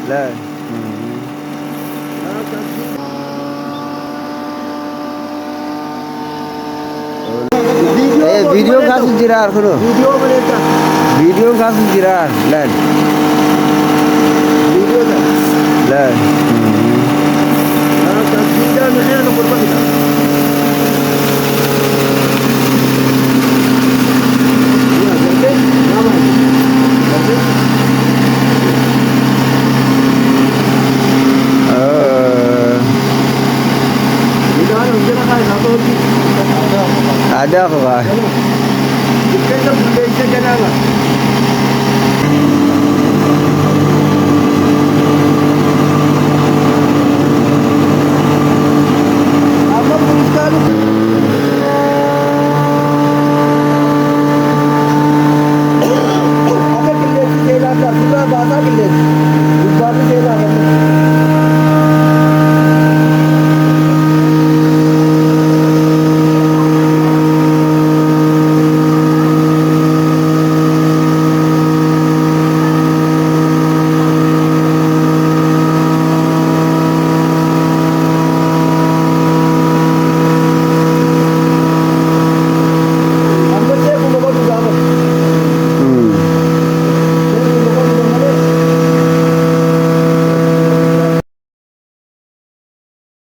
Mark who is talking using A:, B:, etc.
A: Laal. Viidiyoon kaasu jira kunoo.
B: Viidiyoo bareedaa.
A: Viidiyoon kaasu jira laal.
B: Viidiyoo sana.
A: Laal. Aadaa qaba.